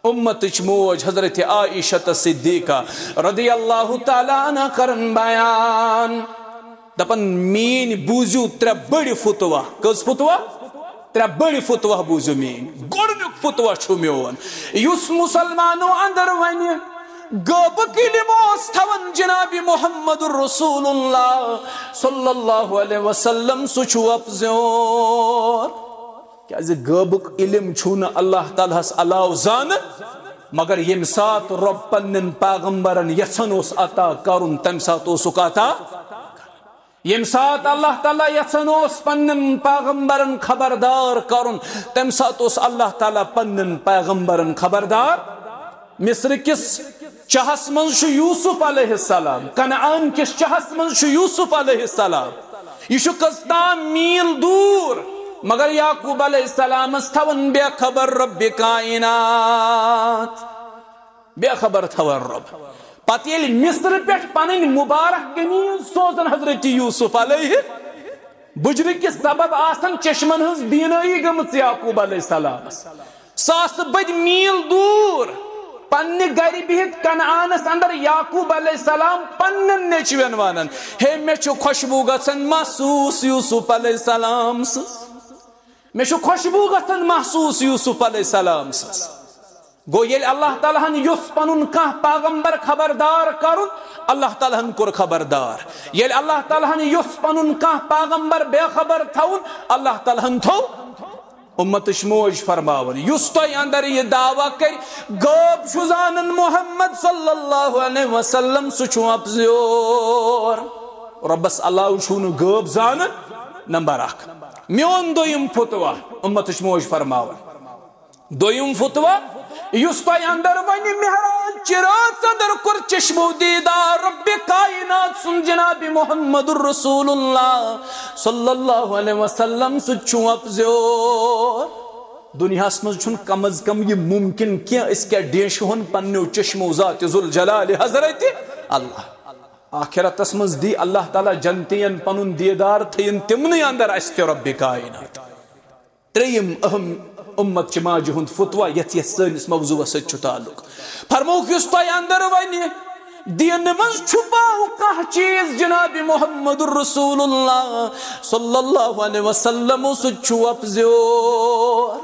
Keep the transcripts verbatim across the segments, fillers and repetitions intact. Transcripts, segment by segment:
امتٕچ موج حضرت عائشہ صدیقہ رضی اللہ تعالیٰ عنہا کرن بیان، دپان، میٲنۍ بوٗزِو ترٛےٚ بٔڑۍ فتویٰ۔ کٔژ فتویٰ؟ ترٛےٚ بٔڑۍ فتویٰ بوٗزِو میٲنۍ۔ گۄڈٕنیُک فتویٰ چھُ میون، یُس مسلمانو اندر ونہِ غٲبُک علم اوس تھاوان جناب محمد رسول اللہ صلی اللہ علیہ وسلم، سُہ چھُ اپزیور۔ کیازِ غٲبُک علم چھُنہٕ اللہ تعالیٰ ہس علاوٕ زانہٕ، مگر ییٚمہِ ساتہٕ رۄب پننٮ۪ن پیغمبرن یژھان اوس عطا کرُن، تمہِ ساتہٕ اوسُکھ عطا۔ ییٚمہِ ساتہٕ اللہ تعالیٰ یژھان اوس پننٮ۪ن پیغمبرن خبردار کرُن، تمہِ ساتہٕ اوس اللہ تعالیٰ پننٮ۪ن پیغمبرن خبردار۔ مصر کِس چاہس منٛز چھُ یوسف علیہ السلام، کنعان کِس چاہس منٛز چھُ یوسف علیہ السلام۔ یہِ چھُ کٔژتام میٖل دوٗر، مگر یعقوب علیہ السلامس تھاوان بے خبر رب کائنات، بے خبر تھاوان رب۔ پتہٕ ییٚلہِ مصر پٮ۪ٹھ پنٕنۍ مبارک قمیٖض سوزان حضرت یوسف علیہ، بُجرٕ کہِ سبب آسان چشمن ہٕنٛز بینٲیی گٔمٕژ یعقوب علیہ السلامس۔ ساسہٕ بٔدۍ میٖل دوٗر پننہِ گرِ بِہِتھ کنعانس اندر یعقوب علیہ السلام پننٮ۪ن نیٚچوٮ۪ن ونان، ہے، مےٚ چھُ خوشبوٗ گژھان محسوٗس یوسف علیہ السلام سٕنٛز، مےٚ چھُ خوشبوٗ گژھان محسوٗس یوسف علیہ السلام سٕنٛز۔ گوٚو، ییٚلہِ اللہ تعالیٰ ہن یوٚژھ پنُن کانٛہہ پیغمبر خبردار کرُن، اللہ تعالیٰ ہن کوٚر خبردار۔ ییٚلہِ اللہ تعالیٰ ہن یوٚژھ پنُن کانٛہہ پیغمبر بے خبر تھاوُن، اللہ تعالیٰ ہن تھوٚو۔ امتٕچ موج فرماوان، یُس تۄہہِ اندر یہِ دعویٰ کرِ، غٲب چھُ زانان محمد صلی اللہ علیہ وسلم، سُہ چھُ اپزیور۔ رۄبس علاوٕ چھُو نہٕ غٲب زانان۔ نمبر اکھ۔ میون دوٚیِم فتویٰ، امتٕچ موج فرماوان، دوٚیِم فتویٰ، یُس تۄہہِ اندر وۄنۍ معراج چہِ رٲژ اندر کوٚر چشمو دیدار رب کائنات سُنٛد جناب محمد رسول اللہ صلی اللہ علیہ وسلم، سُہ تہِ چھُ اپزیور۔ دُنیاہس منٛز چھُنہٕ کم از کم یہِ ممکن کینٛہہ أسۍ کیٛاہ ڈیشہِ ہون پننیو چشمو ذات ذوالجلال حضرت اللہ۔ آخرتس منٛز دی اللہ تعالیٰ جنتین پنُن دیدار، تھٲیِن تِمنٕے اندر اسہِ تہِ رب کائنات۔ ترٛیٚیِم اہم امت چہِ ماجہِ ہُنٛد فتویٰ یتھ یتھ سٲنِس موضوعس سۭتۍ چھُ تعلق۔ فرمووُکھ، یُس تۄہہِ اندر ونہِ، دیٖنہٕ منٛز چھُپاو کانٛہہ چیٖز جناب محمد رسول اللہ صلی اللہ علیہ وسلم، سُہ تہِ چھُ اپزیور۔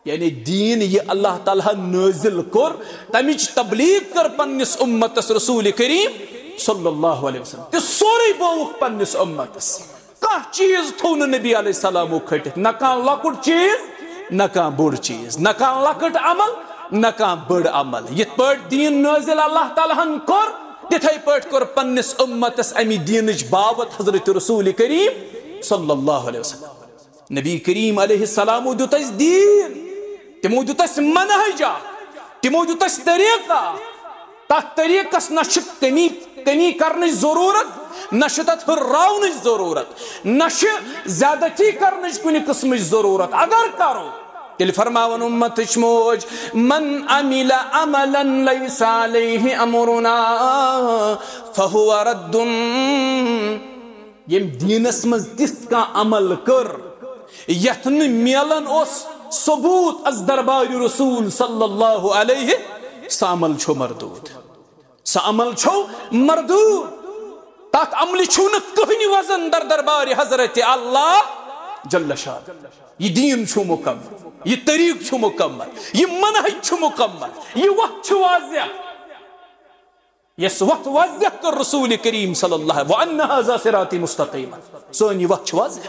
یعنی دیٖن یہِ اللہ تعالیٰ ہن نٲزِل کوٚر، تمِچ تبلیغ کٔر پننِس امتس رسول کریم صلی اللہ علیہ وسلم، تہِ سورُے بووُکھ پننِس امتس۔ کانٛہہ چیٖز تھوٚو نہٕ نبی علیہ السلامو کھٔٹِتھ، نہ کانٛہہ لۄکُٹ چیٖز، نہ کانٛہہ بوٚڑ چیٖز، نہ کانٛہہ لۄکٕٹ عمل، نہ کانٛہہ بٔڑ عمل۔ یِتھ پٲٹھۍ دیٖن نٲزِل اللہ تعالیٰ ہن کوٚر، تِتھے پٲٹھۍ کوٚر پننِس امتس امہِ دیٖنٕچ باوت حضرت رسول کریم صلی اللہ علیہ وسلم۔ نبی کریم علیہ السلامو دیُت اسہِ دیٖن، تِمو دیُت اسہِ منہج اکھ، تِمو دیُت اسہِ طریقہٕ اکھ۔ تتھ طریقس نہ چھِ کمی، کمی کرنٕچ ضروٗرت، نہ چھِ تتھ ہُراونٕچ ضروٗرت، نہ چھِ زیادتی کرنٕچ کُنہِ قٕسمٕچ ضروٗرت۔ اگر کرو، تیٚلہِ فرماوان امتٕچ موج، من عمل عملا لیس علیہ امرنا فہو رد۔ ییٚمۍ دیٖنس منٛز تِژھ کانٛہہ عمل کٔر یتھ نہٕ میلان اوس ثبوت از دربار رسول صلی اللہ علیہ، سُہ عمل چھُ مردود۔ سُہ عمل چھُ مردود۔ تتھ عملہِ چھُ نہٕ کٕہٕنۍ وزن در دربار حضرت اللہ جل شان۔ یہِ دیٖن چھُ مکمل، یہِ طریقہٕ چھُ مکمل، یہِ منہج چھُ مکمل، یہِ وتھ چھِ واضح۔ یۄس وتھ واضح کٔر رسول کریم صلی اللہ علیہ وسلم، وَأَنَّ هَذَا صِرَاطِي مُسْتَقِيمًا۔ سٲنۍ یہِ وتھ چھِ واضح۔